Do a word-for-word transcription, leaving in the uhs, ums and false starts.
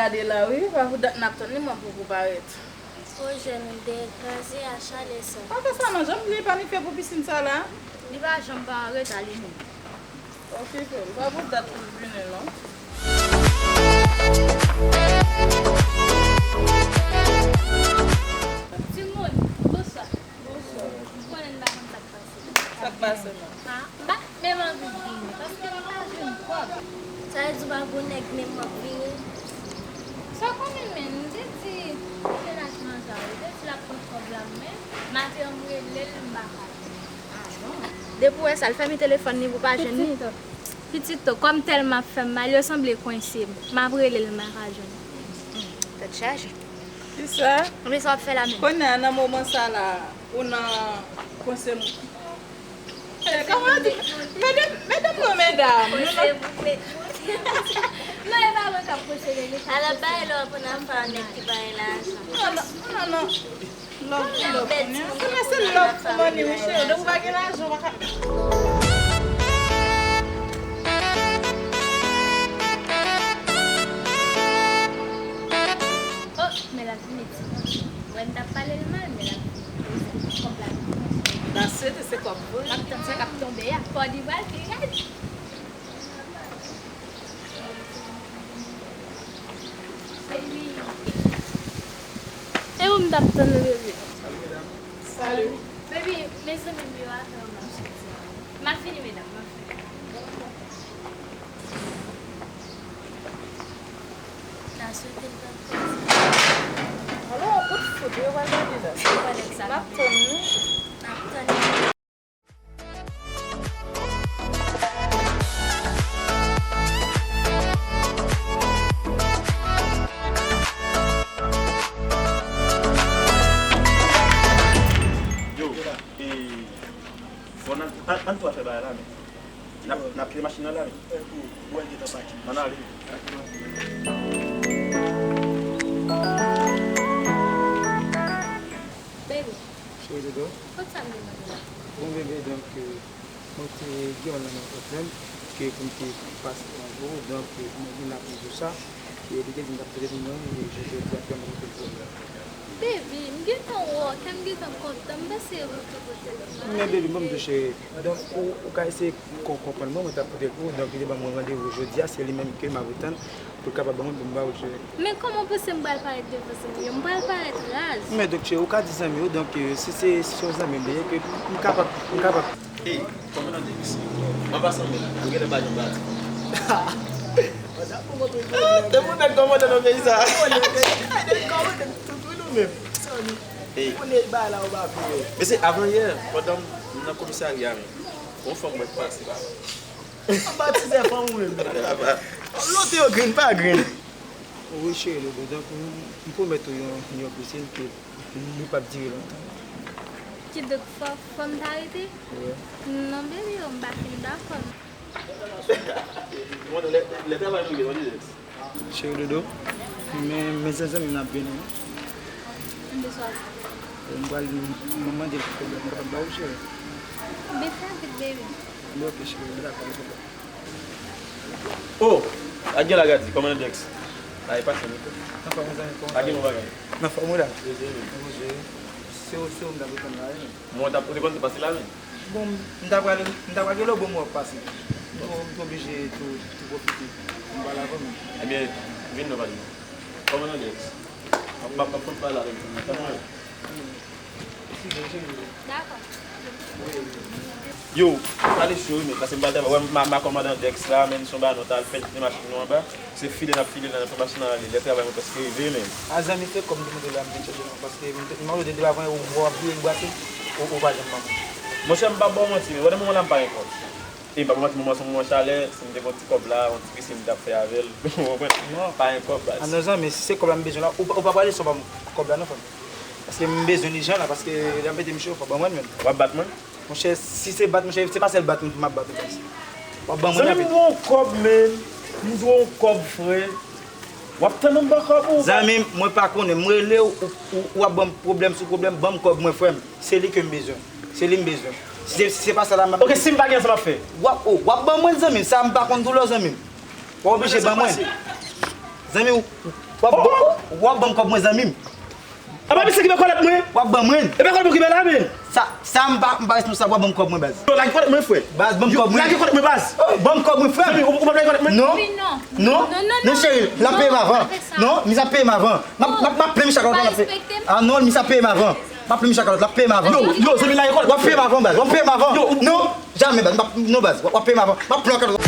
Gade la wi, pa pou dat n ap tann li, mwen poko parèt. O jèn, ou degaje a chale sa. Pa fè sa non, janm li pa ni fè pou pisin sa la. Li pa janm pa an reta li menm. Ok, frè m, pa pou dat pou l vini non. Timoun, bonswa. Bonswa. M konnen n pa konn sa k pase. Sa k pase non? Ha? M pa menm anvi vini, paske m pa jwenn kòb. Sa vle di w pa gon nèg menm w ap vini? Sa w konnen menm, m te di pou mennaj manje a, ou te di l ap pran kòb la, men maten an m rele l, m pa ka jwenn. Ah bon? Depi w wè sa, l fèmen telefòn li pou w pa jwenn li. Pitit to, kòm tèlman ap fè m mal, yo sanble kwense m. M ap rele l, m pa ka jwenn. Hmm, tèt chaje. Kisa? Ebyen sa w ap fè la menm? Kounye a, nan moman sa la, ou nan kwense m. Eh, kòman di? Medam, medam non, medam. Non, e pa mwen k ap kwense li. Ala bay lò pou n ap fè nèg ki bay lajan. Non, non, non, non. Love pou love pou nou. Kounye a se love pou money, wi, cheri. Depi w pa gen lajan, w pa ka. Oh, men l ap vini ti. Mwen m t ap pale l mal, men l ap vini. Kòb la vini. N a swete se kòb vre. M ap tann sa k ap tonbe a. Kòd li pral pi rèd. Baby. E ou m t ap tann nan, baby? Salut, medam. Salut. Baby, mezanmi m yo atè w m ap soti. M ap vini, medam, m ap vini. N a swete l t ap fè sa. Alò, yon kout fout, wi, w al gade la. Se kwè nèg sa? M ap tann nou. N ap tann li. Yo, e, bon, ann, ann, ann tou al fè bagay la, men. N ap, n ap kite machin nan la, men. Ann ale. Baby. Cheri dodo. Kot sa m te mande la? Bon, bebe, donk, euh, mwen te gen yon nonm nan pòt mwen ke pou m te pase yon jou, donk, euh, mwen vin la pou jou sa. E li te di m t ap pote pou mwen, e jodi a, jodi a, mwen pote l pou mwen. Baby, m gentan wè w, kè m gentan kontan, m panse ou te pote l pou mwen. Men, baby, bon, m tou cheri. Donk, ou, ou ka eseye kon-, konprann mwen, mwen t ap pote l pou ou, donk, li te ban mwen randevou jodi a, se li menm ke m ap atann. Pou l kapab ban mwen pou m ba ou, cheri. Men kòman w panse m pral parèt devan zanmi yo? M pral parèt raz. Men donk, cheri, ou ka di zanmi yo, donk, euh, si se, si se yon zanmi m li ye, ke m kapab, m kapab. Ey, kòmandan Denis, an pasan men, ou genlè pa janm pati. Depi w nèg kòmandan nan peyi sa. Ey. Mesye, avanyè, pandan m nan komisarya, men, yon fanm mwen pase la. Anba tizè fanm ou menm. Lote yo grenn pa grenn. Wi, cheri, lodo. Donk, m, m pwomèt ou yon, yon pisin ke li p ap dire lontan. Kidonk, fò, fò m ta rete? Wi. Non, baby, m pa fin dakò. Bon, lè, lè travay nou gen, nou gen. Cheri dodo, men, men zanmi m nan ap vini. M bezwen. M pral, m mande l ki pwoblèm m kapab ba ou, cheri. Byen fè vit, baby. Byen, ok, cheri, m dakò, pa gen pwoblèm. Oh! Ak gen lagadi, kòmandan Dex. Ay, pase, wi. Anfòm, zanmi, kòman sa ye? Ak gen bon bagay. Anfòm, wi, la. Bondye. Se ou, se ou m t ap reponn la, wi. Mwen t ap, ou te konn te pase la, men. Bon, m ta pral, m ta pral rele w, bon, mwen pase. M tou, m tou oblije tou, tou pwofite. M pale avè w menm. Ebyen, vin non, pale. Kòmandan Dex. M ap, m ap, m ap konn pale avè w, tande mwen. Dakò. Yo, pale cho wi, men, paske m pral travay. Wè, m a, m a kòmandan Dex la, men, se yon bagay nou t al fè, kite machin nou anba. Se file n ap file la, n ap fè machin nan ale. Lè travay mwen prèske rive, men. A zanmi, se kòb m te mande w la, m vin chèche non, paske m te, m te devan w ap vire l brase, ou, ou pa janm ban mwen. Monchè, m p ap ba w manti, men wè nan moman la m pa gen kòb. E m p ap ba w manti, moman se yon moman chalè, si m te gen yon ti kòb la, yon ti pisin m t ap fè avè l. Ou konprann? Non. Pa gen kòb, baz. A non, zanmi, si se kòb la m bezwen la, ou pa, ou pa prale san w ban m kòb la non, frè m. Paske m bezwen li jan la, paske l ap mete m cho, fò w ban mwen l menm. W ap bat mwen? Monchè, si se bat, monchè, se pa sèl bat m ap bat ou, baz. W ap ban mwen. Zanmi m, m dwe yon kòb, men. M dwe yon kòb, frè. W ap tann m ban kòb ou? Zanmi m, mwen pa konnen. M rele w, ou, ou, w ap ban m pwoblèm sou pwoblèm, ban m kòb mwen, frè m. Se li ke m bezwen. Se li m bezwen. Si se, si se pa sa la, m ap... Ok, si m pa gen sa, m ap fè. W ap, oh, w ap ban mwen, zanmi m. Sa m pa konn doulè, zanmi m. W ap oblije ban mwen. Zanmi, ou, W ap ban m kòb mwen, zanmi m. A pa misye ki ban kòlèt mwen? W ap ban mwen. E pa kòlèt mwen ki ban la, men. Sa, sa m pa, m pa responsab, w ap ban m kòb mwen, baz. Yo, lage kòlèt mwen, frè. Baz, ban m kòb mwen. Lage kòlèt mwen, baz. Ban m kòb mwen, frè. Ou, ou pa lage kòlèt mwen? Non. Non, non, cheri, l ap peye m avan. Non, misye ap peye m avan. M ap, m ap, m ap plen misye kalòt la, l ap peye. Ah non, misye ap peye m avan. M ap plen misye kalòt la, l ap peye m avan. Yo, yo, zanmi, lage kòlèt. W ap peye m avan, baz. W ap peye m avan. Non, jamè, baz. M ap, non, baz. W ap peye m avan. M ap plen kalòt.